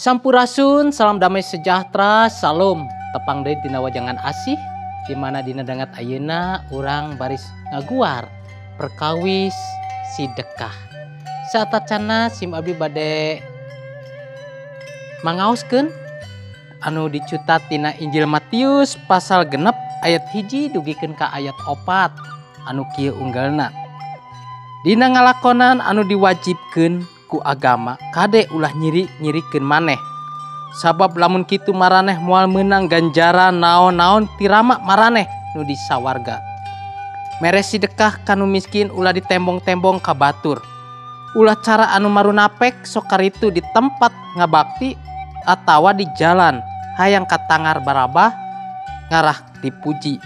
Sampurasun, salam damai sejahtera, salam tepang deui dina wajangan asih di mana dina dangat ayeuna urang baris ngaguar perkawis sidekah. Saatacana sim abdi bade mangaoskeun anu dicutat tina Injil Matius pasal 6 ayat 1 dugikeun ka ayat 4 anu kieu unggalna. Dina ngalakonan anu diwajibkeun ku agama kade ulah nyiri-nyirikeun maneh. Sabab lamun kitu maraneh moal meunang ganjaran naon-naon tirama maraneh nu di sawarga. Mere sidekah kanu miskin ulah ditembong-tembong ka batur. Ulah cara anu marunapek sok karitu di tempat ngabakti atawa di jalan hayang katangar barabah ngarah dipuji.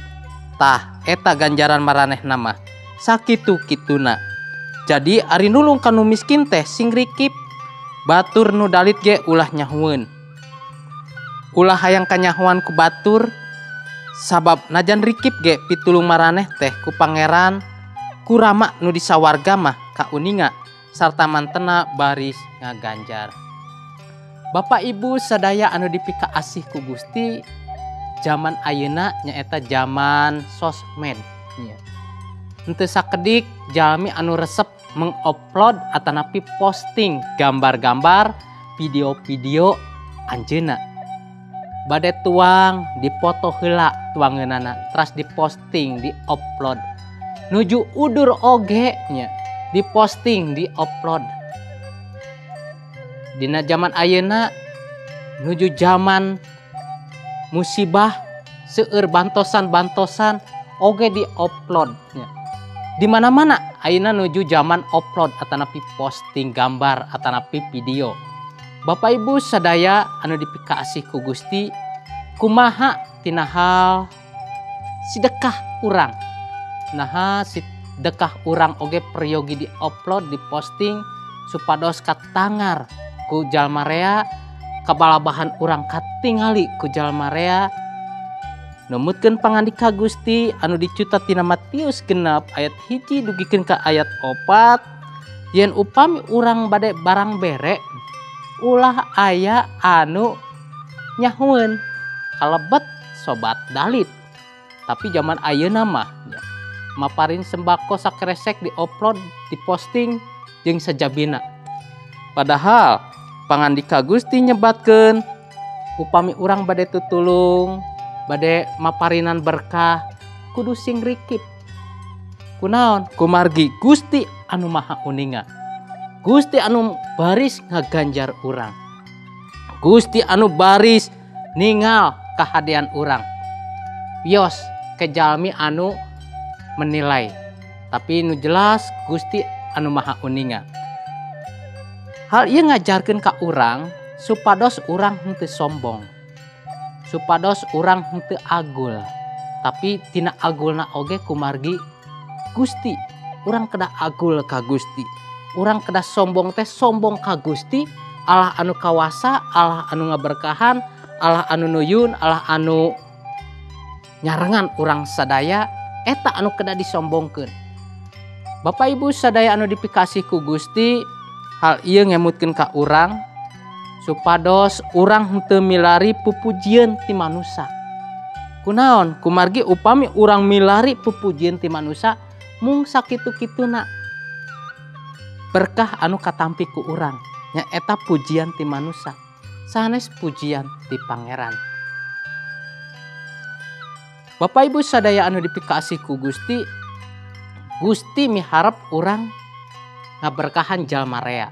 Tah eta ganjaran maraneh nama sakitu kituna. Jadi ari nulung kanu miskin teh sing rikip, batur nu dalit ge ulah nyahueun. Ulah hayang kanyahuan ku batur, sabab najan rikip ge pitulung maraneh teh ku pangeran ku rama nu di sawarga mah kauninga sarta mantena baris ngaganjar. Bapak Ibu sadaya anu dipikaasih ku Gusti, zaman ayeuna nyaeta zaman sosmed nya. Henteu sakedik jalmi anu resep mengupload atanapi posting gambar-gambar, video-video anjeunna. Bade tuang dipoto heula tuangeunana, teras diposting, diupload. Nuju udur oge nya diposting, diupload. Dina zaman ayeuna nuju zaman musibah seueur bantosan-bantosan oge diupload nya. Di mana-mana ayeuna nuju zaman upload atanapi posting gambar atanapi video. Bapak Ibu sadaya anu dipikaasih ku Gusti, kumaha tina hal sidekah urang. Naha sidekah urang oge peryogi diupload, diposting supados katangar ku jalma rea, kabalabahan urang katingali ku jalma rea. Numutkeun pangandika Gusti anu dicutat tina Matius 6 ayat 1 dugikeun ka ayat 4, yen upami urang bade barang bere ulah aya anu nyahueun kalebet sobat dalit. Tapi zaman ayeuna mah ya, maparin sembako sakeresek diupload, diposting jeung sajabina. Padahal pangandika Gusti nyebatkeun upami urang bade tutulung, bade maparinan berkah kudu sing rikip. Kunaon? Kumargi Gusti anu maha uninga. Gusti anu baris ngaganjar urang. Gusti anu baris ningal kahadean urang. Wios kejalmi anu menilai. Tapi nu jelas Gusti anu maha uninga. Hal ieu ngajarkeun ka urang supados urang henteu sombong. Supados urang henteu agul. Tapi tina agulna oge kumargi Gusti. Urang kedah agul ka Gusti. Urang kedah sombong teh sombong ka Gusti, Allah anu kawasa, Allah anu ngaberkahan, Allah anu nuyun, Allah anu nyarengan urang sadaya, eta anu kedah disombongkeun. Bapak Ibu sadaya anu dipikasih ku Gusti, hal ieu ngemutkeun ka urang supados urang henteu milari pupujian ti manusa. Kunaon? Kumargi upami urang milari pupujian ti manusa mung sakitu-kituna berkah anu katampi ku urang nyaeta pujian ti manusa, sanes pujian ti pangeran. Bapak Ibu sadaya anu dipikasih ku Gusti, Gusti miharep urang ngaberkahan jalma rea.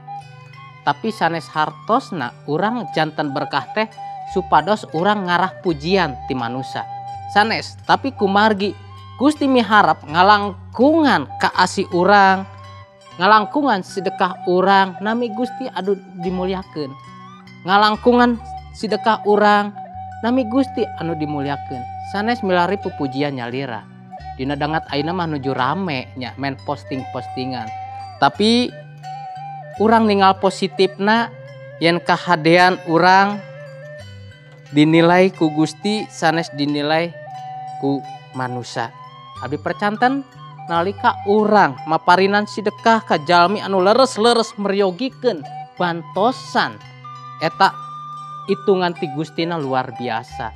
Tapi sanes hartosna urang jantan berkah teh supados urang ngarah pujian ti manusa. Sanes, tapi kumargi Gusti miharep ngalangkungan kaasi urang, ngalangkungan sedekah urang, nami Gusti anu dimuliakeun. Ngalangkungan sedekah urang, nami Gusti anu dimuliakeun. Sanes milari pupujian nyalira. Dina dangat ayeuna mah nuju rame nya main posting-postingan. Tapi urang ningal positifna yen kahadean urang dinilai ku Gusti sanes dinilai ku manusa. Abdi percanten nalika urang maparinan sidekah ka jalmi anu leres-leres meryogikeun bantosan eta Hitungan ti Gustina luar biasa.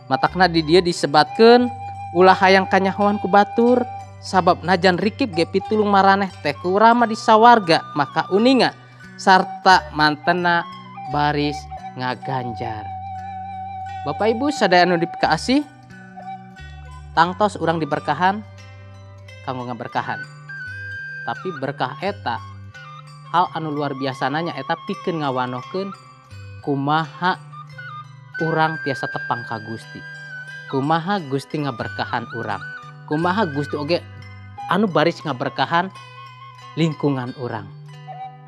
Matakna di dieu disebatkeun ulah hayang kanyahoan ku batur sabab najan rikip ge pitulung maraneh teh ku Rama di sawarga maka uninga sarta mantena baris ngaganjar. Bapak Ibu sadaya anu dipikaasih, tangtos urang diberkahan kanggo ngaberkahan. Tapi berkah eta hal anu luar biasa nanya eta pikeun ngawanohkeun kumaha urang tiasa tepang ka Gusti. Kumaha Gusti ngaberkahan urang. Kumaha Gusti oge anu baris ngaberkahan lingkungan urang.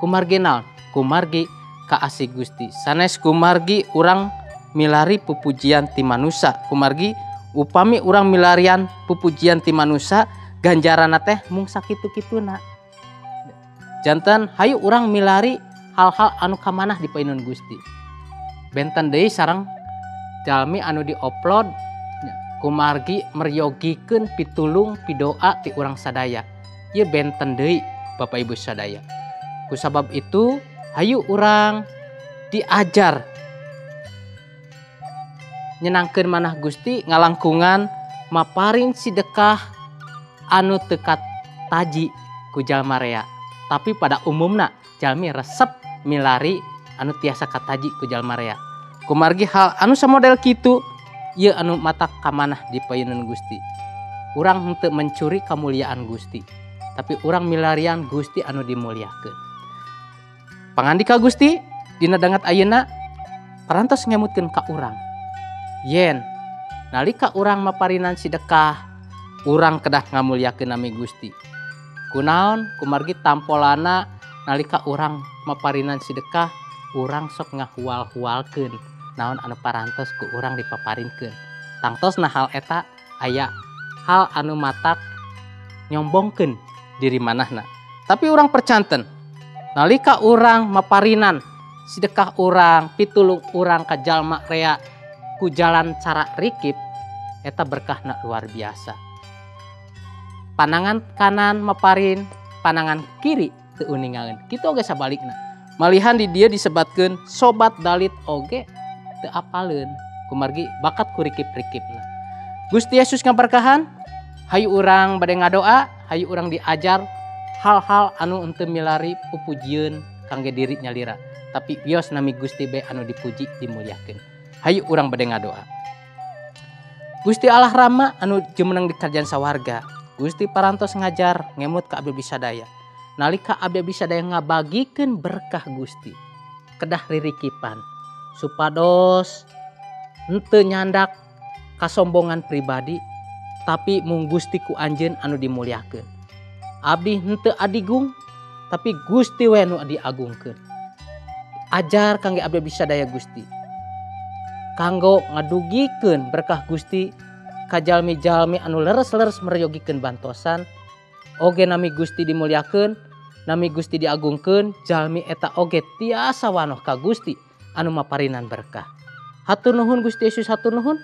Kumargi naon? Kumargi kaasih Gusti. Sanes kumargi urang milari pupujian ti manusa. Kumargi upami urang milarian pupujian ti manusa ganjaranna teh mung sakitu-kituna. Janten hayu urang milari hal-hal anu kamanah di payunun Gusti. Benten deui sareng jalmi anu diupload kumargi meryogikeun pitulung pidoa ti urang sadaya. Ieu benten deui Bapak Ibu sadaya. Kusabab itu hayu urang diajar nyenangkeun manah Gusti ngalangkungan maparin sidekah anu teu kataji ku jalma rea. Tapi pada umumna jalmi resep milari anu tiasa kataji ku jalma rea. Kumargi hal anu samodel kitu ieu anu mata kamanah di payunun Gusti. Urang henteu mencuri kamuliaan Gusti, tapi urang milarian Gusti anu dimuliakeun. Pangandika Gusti dina dangat ayeuna parantos ngemutkeun ka urang. Yen nalika urang maparinan sidekah, urang kedah ngamuliakeun nami Gusti. Kunaon? Kumargi tampolana nalika urang maparinan sidekah, urang sok ngahual-hualkeun naon anu parantos ku urang dipaparinkeun. Tangtosna hal eta aya hal anu matak nyombongkeun diri manahna. Tapi urang percanten nalika urang maparinan sidekah urang, pitulung urang ka jalma rea ku jalan cara rikip, eta berkahna luar biasa. Panangan kanan maparin, panangan kiri teu uningaeun. Kitu oge sabalikna. Malihan di dieu disebatkeun sobat dalit oge teu apaleun kumargi bakat ku rikip-rikipna. Gusti Yesus ngaberkahan, hayu urang bade ngadoa, hayu urang diajar hal-hal anu henteu milari pupujieun kangge diri nyalira, tapi wios nami Gusti be anu dipuji dimuliakeun. Hayu urang bade ngadoa. Gusti Allah Rama anu jumeneng di kerajaan sawarga, Gusti parantos ngajar ngemut ka abdi sadaya. Nalika abdi sadaya ngabagikeun berkah Gusti, kedah ririkipan supados henteu nyandak kasombongan pribadi, tapi mung Gusti ku anjeun anu dimuliakeun. Abdi henteu adigung, tapi Gusti we nu diagungkeun. Ajar kangge abdi sadaya Gusti, kanggo ngadugikeun berkah Gusti ka jalmi-jalmi anu leres-leres meryogikeun bantosan. Oge nami Gusti dimuliakeun, nami Gusti diagungkeun, jalmi eta oge tiasa wanoh ka Gusti anu maparinan berkah. Hatur nuhun Gusti Yesus, hatur nuhun.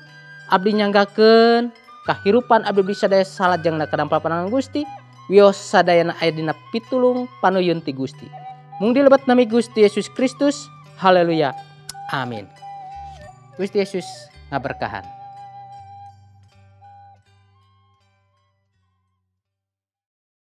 Abdi nyanggakeun kahirupan abdi sadaya salajengna kadampal panangan Gusti. Wios sadayana aya dina pitulung panuyun ti Gusti. Mung dilebet nami Gusti Yesus Kristus. Haleluya. Amin. Gusti Yesus ngaberkahan.